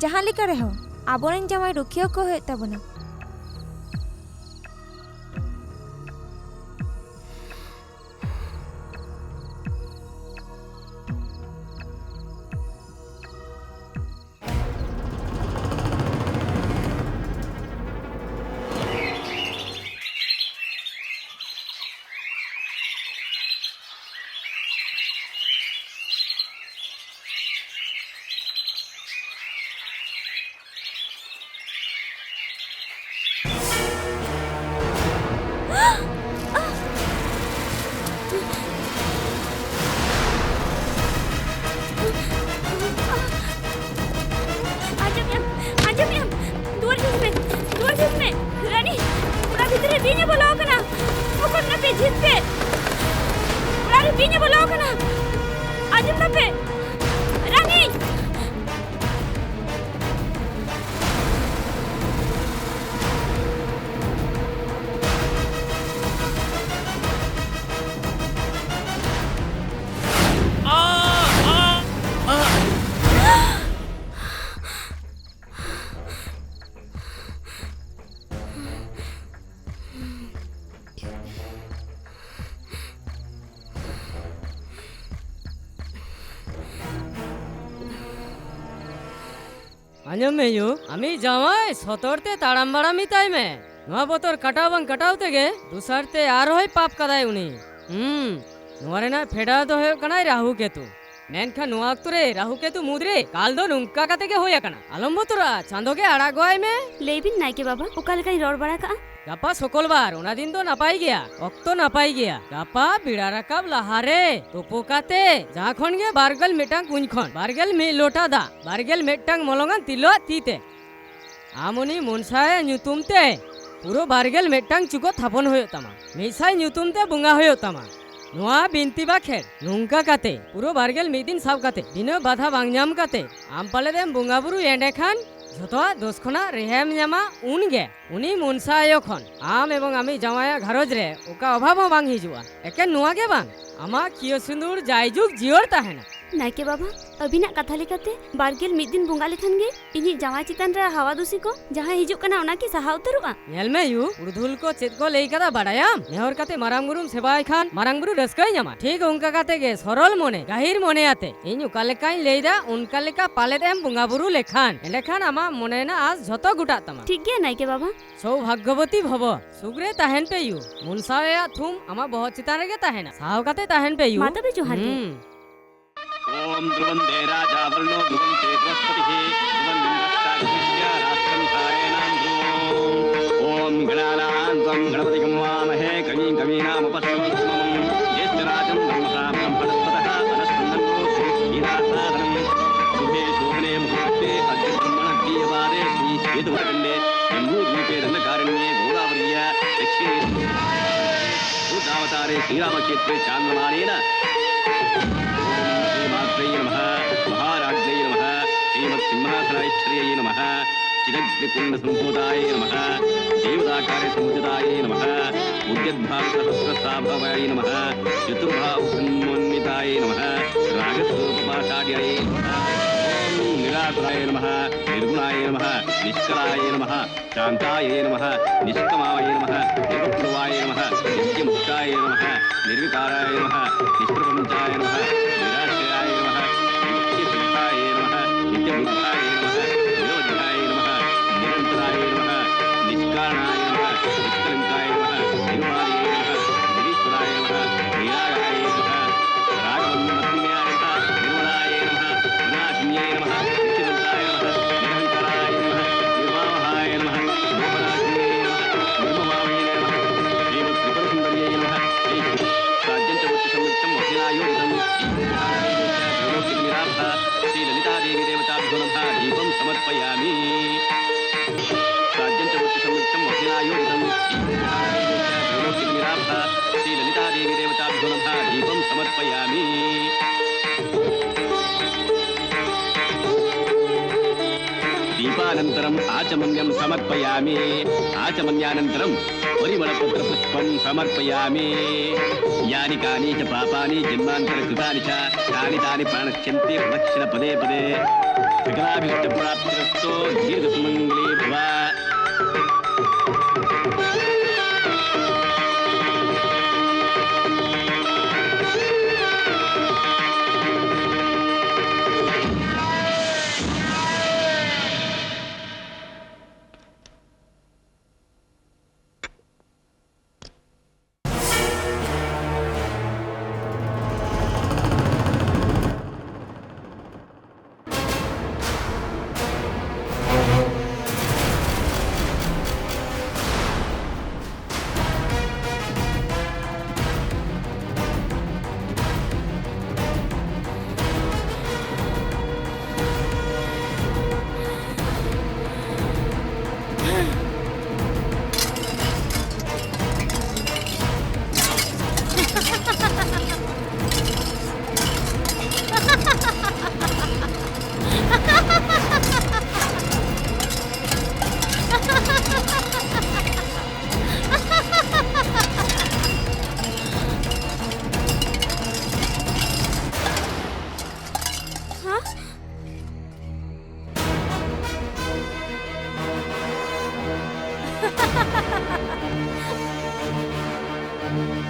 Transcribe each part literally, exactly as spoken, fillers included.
ᱡᱟᱦᱟᱸ ᱞᱮᱠᱟ ᱨᱮᱦᱚᱸ ᱟᱵᱚᱨᱮᱱ ᱡᱟᱶᱟᱭ ᱨᱩᱠᱷᱤᱭᱟᱹ ᱠᱚ ᱦᱩᱭᱩᱜ ᱛᱟᱵᱚᱱᱟ᱾ ᱟᱸᱡᱚᱢᱮᱜ ᱟᱢ, ᱟᱸᱡᱚᱢᱮᱜ ᱟᱢ? ᱫᱩᱣᱟᱹᱨ ᱡᱷᱤᱡ ᱢᱮ, ᱫᱩᱣᱟᱹᱨ ᱡᱷᱤᱡ ᱢᱮ᱾ ᱨᱟᱱᱤ, ᱚᱲᱟᱜ ᱵᱷᱤᱛᱨᱤ ᱨᱮ ᱵᱤᱧ ᱮ ᱵᱚᱞᱚ ᱟᱠᱟᱱᱟ᱾ ᱚᱠᱚᱭ ᱢᱮᱱᱟᱯᱮ? ᱡᱷᱤᱡ ᱯᱮ᱾ ᱚᱲᱟᱜ ᱨᱮ ᱵᱤᱧ ᱮ ᱵᱚᱞᱚ ᱟᱠᱟᱱᱟ᱾ ᱟᱸᱡᱚᱢ ᱫᱟᱯᱮ? ᱨᱟᱱᱤ! ᱟᱸᱡᱚᱢ ᱢᱮ ᱭᱩ, ᱟᱢᱤᱡ ᱡᱟᱶᱟᱭ ᱥᱚᱛᱚᱨ ᱛᱮ ᱛᱟᱲᱟᱢ ᱵᱟᱲᱟ ᱢᱮᱛᱟᱭ ᱢᱮ᱾ ᱱᱚᱣᱟ ᱵᱚᱛᱚᱨ ᱠᱟᱴᱟᱣ ᱵᱟᱝ ᱠᱟᱴᱟᱣ ᱛᱮᱜᱮ ᱫᱚᱥᱟᱨ ᱛᱮ ᱟᱨᱦᱚᱸᱭ ᱯᱟᱯ ᱠᱟᱫᱟᱭ ᱩᱱᱤ᱾ ᱦᱩᱸ, ᱱᱚᱣᱟ ᱨᱮᱱᱟᱜ ᱯᱷᱮᱰᱟᱣ ᱫᱚ ᱦᱩᱭᱩᱜ ᱠᱟᱱᱟᱭ ᱨᱟᱦᱩ ᱠᱮᱛᱩ᱾ ᱢᱮᱱᱠᱷᱟᱱ ᱱᱚᱣᱟ ᱚᱠᱛᱚ ᱨᱮ ᱨᱟᱦᱩ ᱠᱮᱛᱩ ᱢᱩᱫᱽᱨᱮ ᱠᱟᱞ ᱫᱚ ᱱᱚᱝᱠᱟ ᱠᱟᱛᱮ ᱜᱮ ᱦᱩᱭ ᱟᱠᱟᱱᱟ᱾ ᱟᱞᱚᱢ ᱵᱚᱛᱚᱨᱚᱜᱼᱟ, ᱪᱟᱸᱫᱚ ᱜᱮ ᱟᱲᱟᱜ ᱜᱚᱜᱼᱟᱭ ᱢᱮ᱾ ᱞᱟᱹᱭ ᱵᱤᱱ ᱱᱟᱭᱠᱮ ᱵᱟᱵᱟ, ᱚᱠᱟ ᱞᱮᱠᱟᱧ ᱨᱚᱲ ᱵᱟᱲᱟ ᱠᱟᱜᱼᱟ? ᱜᱟᱯᱟ ᱥᱚᱠᱚᱞᱵᱟᱨ, ᱚᱱᱟ ᱫᱤᱱ ᱫᱚ ᱱᱟᱯᱟᱭ ᱜᱮᱭᱟ, ᱚᱠᱛᱚ ᱱᱟᱯᱟᱭ ᱜᱮᱭᱟ᱾ ᱜᱟᱯᱟ ᱵᱮᱲᱟ ᱨᱟᱠᱟᱵ ᱞᱟᱦᱟᱨᱮ ᱛᱳᱯᱳ ᱠᱟᱛᱮ ᱡᱟᱦᱟᱸ ᱠᱷᱚᱱ ᱜᱮ ᱵᱟᱨᱜᱮᱞ ᱢᱤᱫᱴᱟᱝ ᱠᱩᱧ ᱠᱷᱚᱱ ᱵᱟᱨᱜᱮᱞ ᱢᱤᱫ ᱞᱚᱴᱟ ᱫᱟᱜ ᱵᱟᱨᱜᱮᱞ ᱢᱤᱫᱴᱟᱝ ᱢᱚᱞᱚᱝᱟᱱ ᱛᱤᱨᱞᱟᱹᱣᱟᱜ ᱛᱤ ᱛᱮ ᱟᱢ ᱩᱱᱤ ᱢᱚᱱᱥᱟᱭᱟᱜ ᱧᱩᱛᱩᱢ ᱛᱮ ᱯᱩᱨᱟᱹ ᱵᱟᱨᱜᱮᱞ ᱢᱤᱫᱴᱟᱝ ᱪᱩᱠᱟᱹ ᱛᱷᱟᱯᱚᱱ ᱦᱩᱭᱩᱜ ᱛᱟᱢᱟ᱾ ᱢᱤᱫ ᱥᱟᱭ ᱧᱩᱛᱩᱢ ᱛᱮ ᱵᱚᱸᱜᱟ ᱦᱩᱭᱩᱜ ᱛᱟᱢᱟ᱾ ᱱᱚᱣᱟ ᱵᱤᱱᱛᱤ ᱵᱟᱠᱷᱮᱲ ᱱᱚᱝᱠᱟ ᱠᱟᱛᱮ ᱯᱩᱨᱟᱹ ᱵᱟᱨᱜᱮᱞ ᱢᱤᱫ ᱫᱤᱱ ᱥᱟᱵ ᱠᱟᱛᱮ ᱵᱤᱱᱟᱹ ᱵᱟᱫᱷᱟ ᱵᱟᱝ ᱧᱟᱢ ᱠᱟᱛᱮ ᱟᱢ ᱯᱟᱞᱮᱫ ᱮᱢ ᱵᱚᱸᱜᱟ ᱵᱩᱨᱩᱭ, ᱮᱸᱰᱮᱠᱷᱟᱱ ᱡᱷᱚᱛᱚᱣᱟᱜ ᱫᱳᱥ ᱠᱷᱚᱱᱟᱜ ᱨᱮᱦᱟᱭᱮᱢ ᱧᱟᱢᱟ᱾ ᱩᱱᱜᱮ ᱩᱱᱤ ᱢᱚᱱᱥᱟ ᱟᱭᱳ ᱠᱷᱚᱱ ᱟᱢ ᱮᱵᱚᱝ ᱟᱢᱤᱡ ᱡᱟᱶᱟᱭᱟᱜ ᱜᱷᱟᱨᱚᱸᱡᱽ ᱨᱮ ᱚᱠᱟ ᱚᱵᱷᱟᱵᱽ ᱦᱚᱸ ᱵᱟᱝ ᱦᱤᱡᱩᱜᱼᱟ᱾ ᱮᱠᱮᱱ ᱱᱚᱣᱟ ᱜᱮ ᱵᱟᱝ, ᱟᱢᱟᱜ ᱠᱤᱭᱟᱹ ᱥᱤᱸᱫᱩᱨ ᱡᱟᱭᱡᱩᱜᱽ ᱡᱤᱭᱟᱹᱲ ᱛᱟᱦᱮᱱᱟ᱾ ᱱᱟᱭᱠᱮ ᱵᱟᱵᱟ, ᱟᱹᱵᱤᱱᱟᱜ ᱠᱟᱛᱷᱟ ᱞᱮᱠᱟᱛᱮ ᱵᱟᱨ ᱜᱮᱞ ᱢᱤᱫ ᱫᱤᱱ ᱵᱚᱸᱜᱟ ᱞᱮᱠᱷᱟᱱ ᱜᱮ ᱤᱧᱤᱡ ᱡᱟᱶᱟᱭ ᱪᱮᱛᱟᱱ ᱨᱮ ᱦᱟᱣᱟ ᱫᱩᱥᱤ ᱠᱚ ᱡᱟᱦᱟᱸ ᱦᱤᱡᱩᱜ ᱠᱟᱱᱟ, ᱚᱱᱟ ᱠᱤ ᱥᱟᱦᱟ ᱩᱛᱟᱹᱨᱚᱜᱼᱟ? ᱧᱮᱞ ᱢᱮ ᱭᱩ, ᱯᱩᱨᱩᱫᱷᱩᱞ ᱠᱚ ᱪᱮᱫ ᱠᱚ ᱞᱟᱹᱭ ᱠᱟᱫᱟ ᱵᱟᱰᱟᱭᱟᱢ? ᱱᱮᱦᱚᱨ ᱠᱟᱛᱮ ᱢᱟᱨᱟᱝ ᱵᱩᱨᱩᱢ ᱥᱮᱵᱟᱭ ᱠᱷᱟᱱ ᱢᱟᱨᱟᱝ ᱵᱩᱨᱩ ᱨᱟᱹᱥᱠᱟᱹᱭ ᱧᱟᱢᱟ᱾ ᱴᱷᱤᱠ ᱚᱱᱠᱟ ᱠᱟᱛᱮ ᱜᱮ ᱥᱚᱨᱚᱞ ᱢᱚᱱᱮ, ᱜᱟᱹᱦᱤᱨ ᱢᱚᱱᱮ ᱟᱛᱮ ᱤᱧ ᱚᱠᱟ ᱞᱮᱠᱟᱧ ᱞᱟᱹᱭ ᱫᱟ ᱚᱱᱠᱟ ᱞᱮᱠᱟ ᱯᱟᱞᱮᱫ ᱮᱢ ᱵᱚᱸᱜᱟ ᱵᱩᱨᱩ ᱞᱮᱠᱷᱟᱱ, ᱮᱸᱰᱮᱠᱷᱟᱱ ᱟᱢᱟᱜ ᱢᱚᱱᱮ ᱨᱮᱱᱟᱜ ᱟᱸᱥ ᱡᱷᱚᱛᱚ ᱜᱚᱴᱟᱜ ᱛᱟᱢᱟ᱾ ᱴᱷᱤᱠ ᱜᱮᱭᱟ ᱱᱟᱭᱠᱮ ᱵᱟᱵᱟ᱾ ᱥᱳᱵᱷᱟᱜᱽᱜᱚᱵᱚᱛᱤ ᱵᱷᱚᱵᱚ, ᱥᱩᱠ ᱨᱮ ᱛᱟᱦᱮᱱ ᱯᱮ ᱭᱩ᱾ ᱢᱚᱱᱥᱟ ᱟᱭᱟᱜ ᱛᱷᱩᱢ ᱟᱢᱟᱜ ᱵᱚᱦᱚᱜ ᱪᱮᱛᱟᱱ ᱨᱮᱜᱮ ᱛᱟᱦᱮᱱᱟ, ᱥᱟᱦᱟᱣ ᱠᱟᱛᱮ ᱛᱟᱦᱮᱱ ᱯᱮ ᱭᱩ᱾ ᱢᱟ ᱛᱚᱵᱮ ᱡᱚᱦᱟᱨ ᱜᱮ᱾ ᱦᱩᱸ᱾ ॐ ध्रुवन्ते राजा वरुणो ध्रुवन्ते बृहस्पतिः ध्रुवन्निन्द्रश्चाग्निश्च राष्ट्रं धारयणां ध्रुवम्। ॐ गणानां त्वं गणपतिं हवामहे कवीं कवीनामुपस्रवस्तमम्। ज्येष्ठराजं ब्रह्मणा ब्रह्मणस्पतः अनश्वन्नन्नोतिभिः सीदासादनम्। शुभे शोभने मुहूर्ते अद्य ब्रह्मणः द्विवादे श्रीकेतुवनखण्डे जम्बूद्वीपे दण्डकारण्ये गोदावर्या दक्षिणे भूतावतारे श्रीरामक्षेत्रे चान्द्रमानेन ॐ श्रीमात्रे नमः, महाराज्ञे नमः, श्रीमत्सिंहासनैश्वर्यै नमः, चिदग्निकुण्डसम्भूताय नमः, देवताकारे सम्भूताय नमः, उद्यद्भानुसहस्रशार्दूलाय नमः, चतुर्बाहुसमन्विताय नमः, रागस्वरूपपाषाढ्याय नमः, ॐ निराकुलाय नमः, निर्गुणाय नमः, निष्कलाय नमः, शान्ताय नमः, निष्कमाय नमः, निरुपद्रवाय नमः, नित्यमुक्ताय नमः, निर्विकाराय नमः, निष्प्रपञ्चाय नमः, निराश्रयाय नमः, नित्यशुद्धाय नमः, नित्यबुद्धाय नमः, निरवध्याय नमः, निरन्तराय नमः, निष्कारणाय नमः, निष्कलङ्काय नमः, निरुपाधिये नमः, निरीश्वराय नमः, निरागाय नमः, रागमन्मथन्याय नमः, निर्मलाय नमः, विनाशिन्ये नमः, नित्यदुर्गाय नमः, निरहङ्काराय नमः, निर्वाहाय नमः, मोहनाशिन्ये नमः, निर्ममावये नमः, श्रीमत्त्रिपुरसुन्दर्यै नमः, श्री साज्यञ्च वृत्तिसंयुक्तं वह्निनायोजितं श्रीललितादेवीदेवताभ्यो नमः दीपं समर्पयामि। साज्यञ्च वृत्तिसंयुक्तं वह्निनायोजितं श्रीललितादेवीदेवताभ्यो नमः दीपं समर्पयामि। दीपा अनन्तरम् आचमन्यं समर्पयामि। आचमन्यानन्तरं परिमलपत्रपुष्पं समर्पयामि। यानि कानि च पापानि जन्मान्तरकृतानि च तानि तानि प्रणश्यन्ति प्रदक्षिणपदे पदे। सकलाभीष्टप्राप्तिरस्तु। दीर्घसुमङ्गली भव।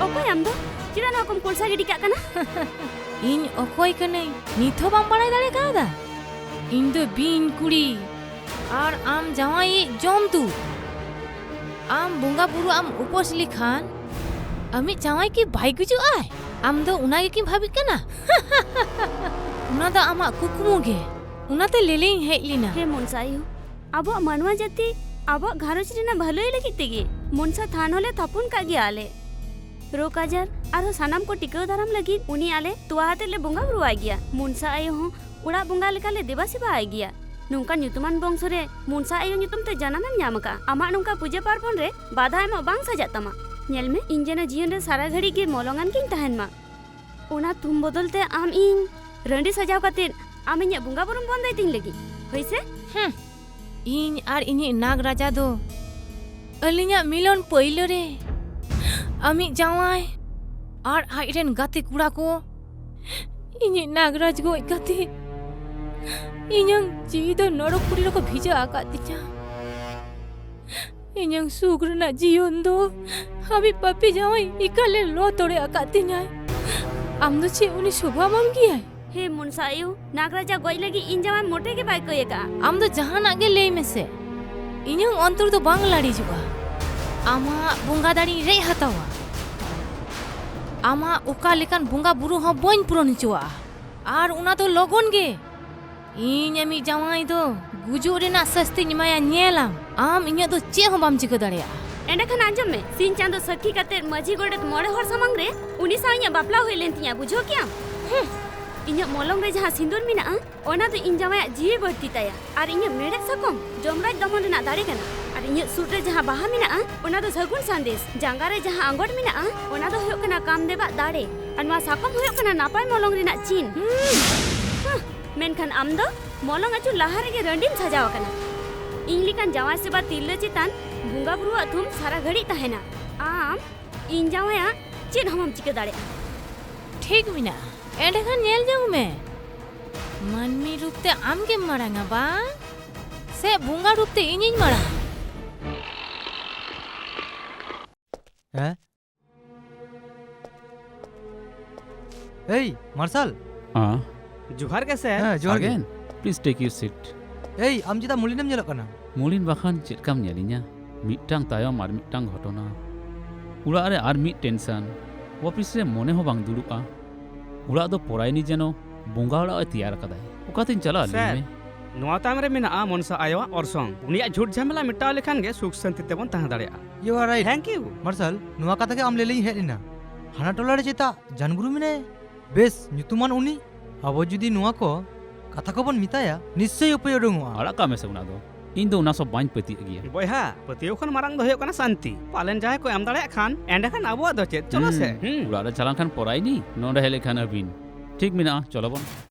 ᱚᱠᱚᱭ ᱟᱢ ᱫᱚ? ᱪᱮᱫᱟᱜ ᱱᱚᱣᱟ ᱠᱚᱢ ᱠᱚᱞᱥᱟ ᱜᱤᱰᱤ ᱠᱟᱜ ᱠᱟᱱᱟ? ᱤᱧ ᱚᱠᱚᱭ ᱠᱟᱹᱱᱟᱹᱧ ᱱᱤᱛ ᱦᱚᱸ ᱵᱟᱢ ᱵᱟᱲᱟᱭ ᱫᱟᱲᱮ ᱠᱟᱣᱫᱟ? ᱤᱧ ᱫᱚ ᱵᱤᱧ ᱠᱩᱲᱤ᱾ ᱟᱨ ᱟᱢ ᱡᱟᱶᱟᱭᱤᱡ ᱡᱚᱢᱫᱩ᱾ ᱟᱢ ᱵᱚᱸᱜᱟ ᱵᱩᱨᱩ ᱟᱢ ᱩᱯᱟᱹᱥ ᱞᱮᱠᱷᱟᱱ ᱟᱢᱤᱡ ᱡᱟᱶᱟᱭ ᱠᱤ ᱵᱟᱭ ᱜᱩᱡᱩᱜ ᱟᱭ? ᱟᱢ ᱫᱚ ᱚᱱᱟ ᱜᱮ ᱠᱤᱢ ᱵᱷᱟᱵᱤᱜ ᱠᱟᱱᱟ? ᱚᱱᱟ ᱫᱚ ᱟᱢᱟᱜ ᱠᱩᱠᱢᱩ ᱜᱮ᱾ ᱚᱱᱟᱛᱮ ᱞᱟᱹᱞᱟᱹᱭᱤᱧ ᱦᱮᱡ ᱞᱮᱱᱟ᱾ ᱦᱮᱸ ᱢᱚᱱᱥᱟ ᱟᱭᱳ, ᱟᱵᱚᱣᱟᱜ ᱢᱟᱱᱣᱟ ᱡᱟᱹᱛᱤ, ᱟᱵᱚᱣᱟᱜ ᱜᱷᱟᱨᱚᱸᱡᱽ ᱨᱮᱱᱟᱜ ᱵᱷᱟᱹᱞᱟᱹᱭ ᱞᱟᱹᱜᱤᱫ ᱛᱮᱜᱮ ᱢᱚᱱᱥᱟ ᱛᱷᱟᱱ ᱦᱚᱸᱞᱮ ᱛᱷᱟᱯᱚᱱ ᱠᱟᱜ ᱜᱮᱭᱟ ᱟᱞᱮ᱾ ᱨᱳᱜᱽ ᱟᱡᱟᱨ ᱟᱨᱦᱚᱸ ᱥᱟᱱᱟᱢ ᱠᱚ ᱴᱤᱠᱟᱹᱣ ᱫᱟᱨᱟᱢ ᱞᱟᱹᱜᱤᱫ ᱩᱱᱤ ᱟᱞᱮ ᱛᱚᱣᱟ ᱟᱛᱮᱫ ᱞᱮ ᱵᱚᱸᱜᱟ ᱵᱩᱨᱩᱣᱟᱭ ᱜᱮᱭᱟ᱾ ᱢᱚᱱᱥᱟ ᱟᱭᱳ ᱦᱚᱸ ᱚᱲᱟᱜ ᱵᱚᱸᱜᱟ ᱞᱮᱠᱟ ᱞᱮ ᱫᱮᱵᱟ ᱥᱮᱵᱟ ᱟᱭ ᱜᱮᱭᱟ᱾ ᱱᱚᱝᱠᱟᱱ ᱧᱩᱛᱩᱢᱟᱱ ᱵᱚᱝᱥᱚ ᱨᱮ ᱢᱚᱱᱥᱟ ᱟᱭᱳ ᱧᱩᱛᱩᱢ ᱛᱮ ᱡᱟᱱᱟᱢᱮᱢ ᱧᱟᱢ ᱟᱠᱟᱫᱼᱟ᱾ ᱟᱢᱟᱜ ᱱᱚᱝᱠᱟ ᱯᱩᱡᱟᱹ ᱯᱟᱨᱵᱚᱱ ᱨᱮ ᱵᱟᱫᱷᱟ ᱮᱢᱚᱜ ᱵᱟᱝ ᱥᱟᱡᱟᱜ ᱛᱟᱢᱟ᱾ ᱧᱮᱞ ᱢᱮ, ᱤᱧ ᱡᱮᱱᱚ ᱡᱤᱭᱚᱱ ᱨᱮ ᱥᱟᱨᱟ ᱜᱷᱟᱹᱲᱤᱡ ᱜᱮ ᱢᱚᱞᱚᱝᱟᱱ ᱜᱤᱧ ᱛᱟᱦᱮᱱ ᱢᱟ᱾ ᱚᱱᱟ ᱛᱷᱩᱢ ᱵᱚᱫᱚᱞ ᱛᱮ ᱟᱢ ᱤᱧ ᱨᱟᱺᱰᱤ ᱥᱟᱡᱟᱣ ᱠᱟᱛᱮᱫ ᱟᱢ ᱤᱧᱟᱹᱜ ᱵᱚᱸᱜᱟ ᱵᱩᱨᱩᱢ ᱵᱚᱱᱫᱚᱭ ᱛᱤᱧ ᱞᱟᱹᱜᱤᱫ, ᱦᱳᱭ ᱥᱮ? ᱦᱩᱸ᱾ ᱤᱧ ᱟᱨ ᱤᱧᱤᱡ ᱱᱟᱜᱽ ᱨᱟᱡᱟ ᱫᱚ ᱟᱹᱞᱤᱧᱟᱜ ᱢᱤᱞᱚᱱ ᱯᱟᱹᱭᱞᱟᱹ ᱨᱮ ᱟᱢᱤᱡ ᱡᱟᱶᱟᱭ ᱟᱨ ᱟᱡ ᱨᱮᱱ ᱜᱟᱛᱮ ᱠᱚᱲᱟ ᱠᱚ ᱤᱧᱤᱡ ᱱᱟᱜᱽᱨᱟᱡᱽ ᱜᱚᱡ ᱠᱟᱛᱮ ᱤᱧᱟᱹᱝ ᱡᱤᱣᱤ ᱫᱚ ᱱᱚᱨᱚᱠ ᱯᱩᱨᱤ ᱨᱮᱠᱚ ᱵᱷᱤᱡᱟᱹ ᱟᱠᱟᱫ ᱛᱤᱧᱟ᱾ ᱤᱧᱟᱹᱝ ᱥᱩᱠ ᱨᱮᱱᱟᱜ ᱡᱤᱭᱚᱱ ᱫᱚ ᱟᱢᱤᱡ ᱯᱟᱯᱤ ᱡᱟᱶᱟᱭ ᱮᱠᱟᱞᱮ ᱞᱚ ᱛᱚᱲᱮ ᱟᱠᱟᱫ ᱛᱤᱧᱟᱭ᱾ ᱟᱢ ᱫᱚ ᱪᱮᱫ ᱩᱱᱤ ᱥᱚᱵᱷᱟ ᱢᱟᱱ ᱜᱮᱭᱟᱭ? ᱦᱮ ᱢᱚᱱᱥᱟ ᱟᱭᱳ, ᱱᱟᱜᱽᱨᱟᱡᱟ ᱜᱚᱡ ᱞᱟᱹᱜᱤᱫ ᱤᱧ ᱡᱟᱶᱟᱭ ᱢᱚᱴᱮ ᱜᱮ ᱵᱟᱭ ᱠᱟᱹᱭ ᱟᱠᱟᱫᱼᱟ᱾ ᱟᱢ ᱫᱚ ᱡᱟᱦᱟᱱᱟᱜ ᱜᱮ ᱞᱟᱹᱭ ᱢᱮᱥᱮ, ᱤᱧᱟᱹᱝ ᱚᱱᱛᱚᱨ ᱫᱚ ᱵᱟᱝ ᱞᱟᱲᱮᱡᱚᱜᱼᱟ᱾ ᱟᱢᱟᱜ ᱵᱚᱸᱜᱟ ᱫᱟᱲᱮᱧ ᱨᱮᱡ ᱦᱟᱛᱟᱣᱟ᱾ ᱟᱢᱟᱜ ᱚᱠᱟ ᱞᱮᱠᱟᱱ ᱵᱚᱸᱜᱟ ᱵᱩᱨᱩ ᱦᱚᱸ ᱵᱟᱹᱧ ᱯᱩᱨᱚᱱ ᱦᱚᱪᱚᱣᱟᱜᱼᱟ, ᱟᱨ ᱚᱱᱟ ᱫᱚ ᱞᱚᱜᱚᱱ ᱜᱮ᱾ ᱤᱧ ᱟᱢᱤᱡ ᱡᱟᱶᱟᱭ ᱫᱚ ᱜᱩᱡᱩᱜ ᱨᱮᱱᱟᱜ ᱥᱟᱹᱥᱛᱤᱧ ᱮᱢᱟᱭᱟ, ᱧᱮᱞᱟᱢ᱾ ᱟᱢ ᱤᱧᱟᱹᱜ ᱫᱚ ᱪᱮᱫ ᱦᱚᱸ ᱵᱟᱢ ᱪᱤᱠᱟᱹ ᱫᱟᱲᱮᱭᱟᱜᱼᱟ᱾ ᱮᱸᱰᱮᱠᱷᱟᱱ ᱟᱸᱡᱚᱢ ᱢᱮ, ᱥᱤᱧ ᱪᱟᱸᱫᱚ ᱥᱟᱹᱠᱷᱤ ᱠᱟᱛᱮ ᱢᱟᱹᱡᱷᱤ ᱜᱚᱰᱮᱛ ᱢᱚᱬᱮ ᱦᱚᱲ ᱥᱟᱢᱟᱝ ᱨᱮ ᱩᱱᱤ ᱥᱟᱶ ᱤᱧᱟᱹᱜ ᱵᱟᱯᱞᱟ ᱦᱩᱭ ᱞᱮᱱ ᱛᱤᱧᱟ, ᱵᱩᱡᱷᱟᱹᱣ ᱠᱮᱜᱼᱟᱢ? ᱦᱩᱸ, ᱤᱧᱟᱹᱜ ᱢᱚᱞᱚᱝ ᱨᱮ ᱡᱟᱦᱟᱸ ᱥᱤᱸᱫᱩᱨ ᱢᱮᱱᱟᱜᱼᱟ, ᱚᱱᱟ ᱫᱚ ᱤᱧ ᱡᱟᱶᱟᱭᱟᱜ ᱡᱤᱣᱤ ᱵᱟᱹᱲᱛᱤ ᱛᱟᱭᱟ᱾ ᱟᱨ ᱤᱧᱟᱹᱜ ᱢᱮᱲᱦᱮᱫ ᱥᱟᱠᱚᱢ ᱡᱚᱢᱨᱟᱡᱽ ᱫᱚᱢᱚᱱ ᱨᱮᱱᱟᱜ ᱫᱟᱲᱮ ᱠᱟᱱᱟ᱾ ᱟᱨ ᱤᱧᱟᱹᱜ ᱥᱩᱫ ᱨᱮ ᱡᱟᱦᱟᱸ ᱵᱟᱦᱟ ᱢᱮᱱᱟᱜᱼᱟ, ᱚᱱᱟ ᱫᱚ ᱥᱟᱹᱜᱩᱱ ᱥᱟᱸᱫᱮᱥ᱾ ᱡᱟᱸᱜᱟ ᱨᱮ ᱡᱟᱦᱟᱸ ᱟᱸᱜᱚᱴ ᱢᱮᱱᱟᱜᱼᱟ, ᱚᱱᱟ ᱫᱚ ᱦᱩᱭᱩᱜ ᱠᱟᱱᱟ ᱠᱟᱢᱫᱮᱵᱟᱜ ᱫᱟᱲᱮ᱾ ᱟᱨ ᱱᱚᱣᱟ ᱥᱟᱠᱚᱢ ᱦᱩᱭᱩᱜ ᱠᱟᱱᱟ ᱱᱟᱯᱟᱭ ᱢᱚᱞᱚᱝ ᱨᱮᱱᱟᱜ ᱪᱤᱱ᱾ ᱦᱩᱸ᱾ ᱦᱩᱸ᱾ ᱢᱮᱱᱠᱷᱟᱱ ᱟᱢ ᱫᱚ ᱢᱚᱞᱚᱝ ᱟᱹᱪᱩᱨ ᱞᱟᱦᱟ ᱨᱮᱜᱮ ᱨᱟᱺᱰᱤᱢ ᱥᱟᱡᱟᱣ ᱟᱠᱟᱱᱟ᱾ ᱤᱧ ᱞᱮᱠᱟᱱ ᱡᱟᱶᱟᱭ ᱥᱮᱵᱟ ᱛᱤᱨᱞᱟᱹ ᱪᱮᱛᱟᱱ ᱵᱚᱸᱜᱟ ᱵᱩᱨᱩᱣᱟᱜ ᱛᱷᱩᱢ ᱥᱟᱨᱟ ᱜᱷᱟᱹᱲᱤᱡ ᱛᱟᱦᱮᱱᱟ᱾ ᱟᱢ ᱤᱧ ᱡᱟᱶᱟᱭᱟᱜ ᱪᱮᱫ ᱦᱚᱸ ᱵᱟᱢ ᱪᱤᱠᱟᱹ ᱫᱟᱲᱮᱭᱟᱜᱼᱟ᱾ ᱴᱷᱤᱠ ᱢᱮᱱᱟᱜᱼᱟ᱾ ᱮᱸᱰᱮᱠᱷᱟᱱ ᱧᱮᱞ ᱡᱚᱝ ᱢᱮ, ᱢᱟᱹᱱᱢᱤ ᱨᱩᱯ ᱛᱮ ᱟᱢ ᱜᱮᱢ ᱢᱟᱲᱟᱝᱟ ᱵᱟᱝ, ᱥᱮ ᱵᱚᱸᱜᱟ ᱨᱩᱯ ᱛᱮ ᱤᱧᱤᱧ ᱢᱟᱲᱟᱝᱟ? ᱦᱮᱸ? ᱮᱭ, ᱢᱟᱨᱥᱟᱞ᱾ ᱦᱮᱸ? ᱡᱚᱦᱟᱨ ᱜᱮ, ᱥᱮᱨ᱾ ᱦᱮᱸ, ᱡᱚᱦᱟᱨ ᱜᱮ᱾ Again, please take your seat. ᱮᱭ, ᱟᱢ ᱪᱮᱫᱟᱜ ᱢᱚᱞᱤᱱᱮᱢ ᱧᱮᱞᱚᱜ ᱠᱟᱱᱟ? ᱢᱚᱞᱤᱱ ᱵᱟᱠᱷᱟᱱ ᱪᱮᱫ ᱞᱮᱠᱟᱢ ᱧᱮᱞᱤᱧᱟ? ᱢᱤᱫᱴᱟᱝ ᱛᱟᱭᱚᱢ ᱟᱨ ᱢᱤᱫᱴᱟᱝ ᱜᱷᱚᱴᱚᱱᱟ᱾ ᱚᱲᱟᱜ ᱨᱮ ᱟᱨ ᱢᱤᱫ tension᱾ ᱚᱯᱷᱤᱥ ᱨᱮ ᱢᱚᱱᱮ ᱦᱚᱸ ᱵᱟᱝ ᱫᱩᱲᱩᱵᱼᱟ᱾ ᱚᱲᱟᱜ ᱫᱚ ᱯᱚᱨᱟᱭᱱᱤ ᱡᱮᱱᱚ ᱵᱚᱸᱜᱟ ᱚᱲᱟᱜ ᱮ ᱛᱮᱭᱟᱨ ᱟᱠᱟᱫᱟᱭ᱾ ᱚᱠᱟᱛᱤᱧ ᱪᱟᱞᱟᱜᱼᱟ, ᱞᱟᱹᱭ ᱥᱮᱨ, ᱢᱮ? ᱱᱚᱣᱟ ᱛᱟᱭᱚᱢ ᱨᱮ ᱢᱮᱱᱟᱜᱼᱟ ᱢᱚᱱᱥᱟ ᱟᱭᱳᱣᱟᱜ ᱚᱨᱥᱚᱝ᱾ ᱩᱱᱤᱭᱟᱜ ᱡᱷᱩᱴ ᱡᱷᱟᱢᱮᱞᱟ ᱢᱮᱴᱟᱣ ᱞᱮᱠᱷᱟᱱ ᱜᱮ ᱥᱩᱠ ᱥᱟᱱᱛᱤ ᱛᱮᱵᱚᱱ ᱛᱟᱦᱮᱸ ᱫᱟᱲᱮᱭᱟᱜᱼᱟ᱾ You are right. Thank you. ᱢᱟᱨᱥᱟᱞ, ᱱᱚᱣᱟ ᱠᱟᱛᱷᱟ ᱜᱮ ᱟᱢ ᱞᱟᱹᱭ ᱞᱟᱹᱜᱤᱫ ᱤᱧ ᱦᱮᱡ ᱞᱮᱱᱟ᱾ ᱦᱟᱱᱟ ᱴᱚᱞᱟ ᱨᱮ ᱪᱮᱛᱟ ᱡᱟᱱᱜᱩᱨᱩ ᱢᱮᱱᱟᱭᱟ? ᱵᱮᱥ ᱧᱩᱛᱩᱢᱟᱱ ᱩᱱᱤ᱾ ᱟᱵᱚ ᱡᱩᱫᱤ ᱱᱚᱣᱟ ᱠᱚ ᱠᱟᱛᱷᱟ ᱠᱚᱵᱚᱱ ᱢᱮᱛᱟᱭᱟ, ᱱᱤᱥᱪᱚᱭ ᱩᱯᱟᱹᱭ ᱩᱰᱩᱝᱚᱜᱼᱟ᱾ ᱟᱲᱟᱜ ᱠᱟᱜ ᱢᱮᱥᱮ ᱚᱱᱟ ᱫᱚ᱾ ᱤᱧ ᱫᱚ ᱚᱱᱟ ᱥᱚᱵ ᱵᱟᱹᱧ ᱯᱟᱹᱛᱭᱟᱹᱜ ᱜᱮᱭᱟ᱾ ᱵᱚᱭᱦᱟ, ᱯᱟᱹᱛᱭᱟᱹᱣ ᱠᱷᱚᱱ ᱢᱟᱨᱟᱝ ᱫᱚ ᱦᱩᱭᱩᱜ ᱠᱟᱱᱟ ᱥᱟᱱᱛᱤ᱾ ᱯᱟᱞᱮᱱ ᱡᱟᱦᱟᱸᱭ ᱠᱚ ᱮᱢ ᱫᱟᱲᱮᱭᱟᱜ ᱠᱷᱟᱱ, ᱮᱸᱰᱮᱠᱷᱟᱱ ᱟᱵᱚᱣᱟᱜ ᱫᱚ ᱪᱮᱫ? ᱪᱚᱞᱚ ᱥᱮ᱾ ᱦᱩᱸ, ᱦᱩᱸ᱾ ᱚᱲᱟᱜ ᱨᱮ ᱪᱟᱞᱟᱣ ᱠᱷᱟᱱ ᱯᱚᱨᱟᱭᱱᱤ, ᱱᱚᱰᱮ ᱦᱮᱡ ᱞᱮᱠᱷᱟᱱ ᱟᱹᱵᱤᱱ᱾ ᱴᱷᱤᱠ ᱢᱮᱱᱟᱜᱼᱟ, ᱪᱚᱞᱚ ᱵᱚᱱ᱾